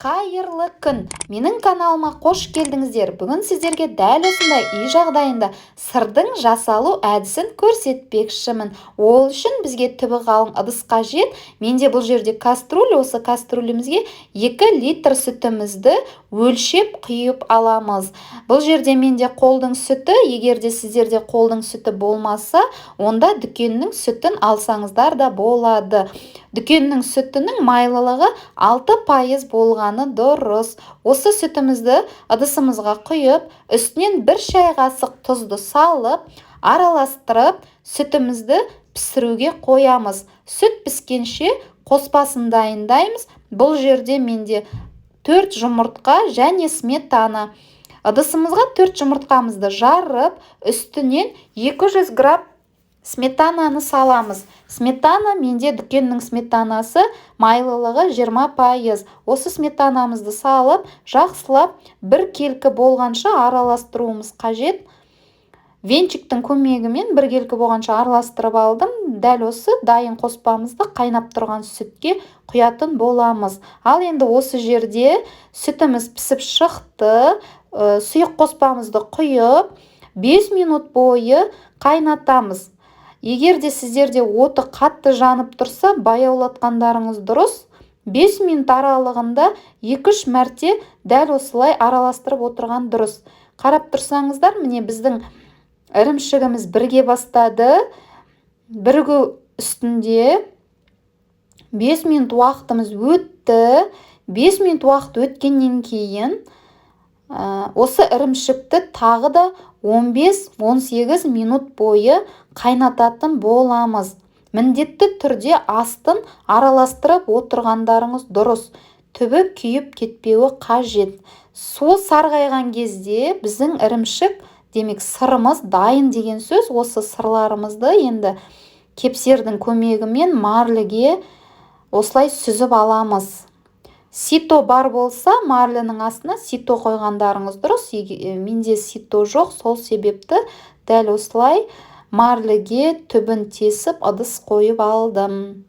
Қайырлы күн! Менің каналыма қош келдіңіздер. Бүгін сіздерге дәл осындай үй жағдайында сырдың жасалу әдісін көрсетпекшімін. Ол үшін бізге түбі қалың ыдыс қажет. Менде бұл жерде кастрюль. Осы кастрюлімізге 2 литр сүтімізді өлшеп құйып аламыз. Бұл жерде менде қолдың сүті. Егер де сіздерде қолдың сүті болмаса, онда дүкеннің сүтін алсаңыздар да болады. Дүкеннің сүтінің майлылығы 6% болғаны дұрыс. Осы сүтімізді ыдысымызға құйып, үстінен 1 шай қасық тұзды салып, араластырып, сүтімізді пісіруге қоямыз. Сүт піскенше қоспасын дайындаймыз. Бұл жерде менде 4 жұмыртқа және сметана. Ыдысымызға 4 жұмыртқамызды жарып, үстінен 200 грамм сметананы саламыз. Сметана менде дүкеннің сметанасы, майлылығы 20%. Осы сметанамызды салып, жақсылап бір келкі болғанша араластыруымыз қажет. Венчиктің көмегімен бір келкі болғанша араластырып алдым. Дәл осы дайын қоспамызды қайнап тұрған сүтке құятын боламыз. Ал енді осы жерде сүтіміз пісіп шықты. Сұйық қоспамызды құйып, 5 минут бойы қайнатамыз. Егер де сіздерде оты қатты жанып тұрса, баяулатқандарыңыз дұрыс. 5 минут аралығында 2-3 мәрте дәл осылай араластырып отырған дұрыс. Қарап тұрсаңыздар, міне біздің ірімшігіміз бірге бастады. Бірігу үстінде 5 минут уақытымыз өтті. 5 минут уақыт өткеннен кейін осы ірімшікті тағы да 15-18 минут бойы қайнататын боламыз. Міндетті түрде астын араластырып отырғандарыңыз дұрыс. Түбі күйіп кетпеуі қажет. Су сарғайған кезде біздің ірімшік, демек сырымыз дайын деген сөз. Осы сырларымызды енді кепсердің көмегімен марліге осылай сүзіп аламыз. Сито бар болса, марлінің астына сито қойғандарыңыз дұрыс. Менде сито жоқ, сол себепті дәл осылай марліге түбін тесіп ыдыс қойып алдым.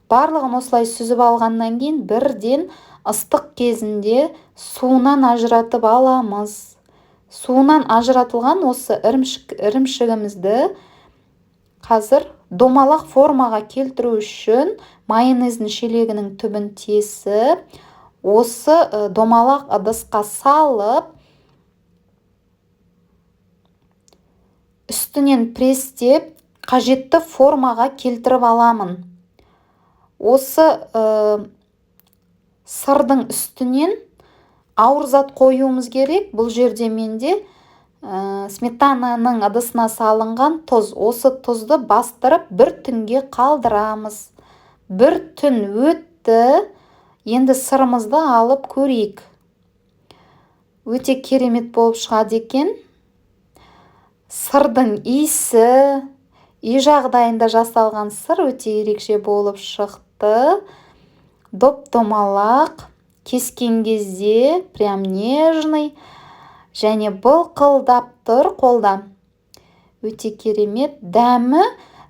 Барлығын осылай сүзіп алғаннан кейін бірден ыстық кезінде суынан ажыратып аламыз. Суынан ажыратылған осы ірімшігімізді қазір домалақ формаға келтіру үшін майонездің шелегінің түбін тесіп, осы домалақ ыдысқа салып, үстінен пресстеп, қажетті формаға келтіріп аламын. Осы сырдың үстінен ауыр зат қоюымыз керек. Бұл жерде менде сметананың ыдысына салынған тұз. Осы тұзды бастырып бір түнге қалдырамыз. Бір түн өтті. Енді сырымызды алып көрейік. Өте керемет болып шығады екен. Сырдың иісі, үй жағдайында жасалған сыр өте ерекше болып шықты. Доп-домалақ, кескен кезде прям нежный және былқылдап тұр қолда. Өте керемет. Дәмі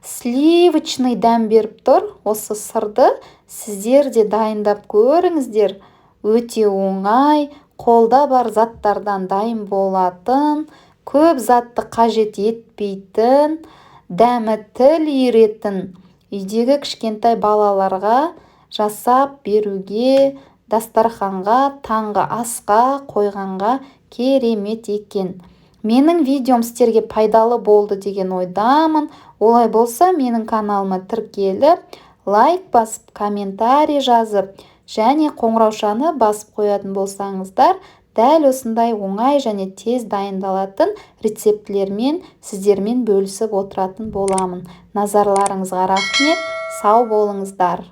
сливочный дәм беріп тұр. Осы сырды сіздер де дайындап көріңіздер. Өте оңай, қолда бар заттардан дайын болатын, көп затты қажет етпейтін, дәмі тіл үйіретін, үйдегі кішкентай балаларға жасап беруге, дастарханға, таңғы асқа қойғанға керемет екен. Менің видеом сіздерге пайдалы болды деген ойдамын. Олай болса, менің каналыма тіркеліп, лайк басып, комментарий жазып және қоңыраушаны басып қоятын болсаңыздар, дәл осындай оңай және тез дайындалатын рецептілермен сіздермен бөлісіп отыратын боламын. Назарларыңызға рахмет, сау болыңыздар.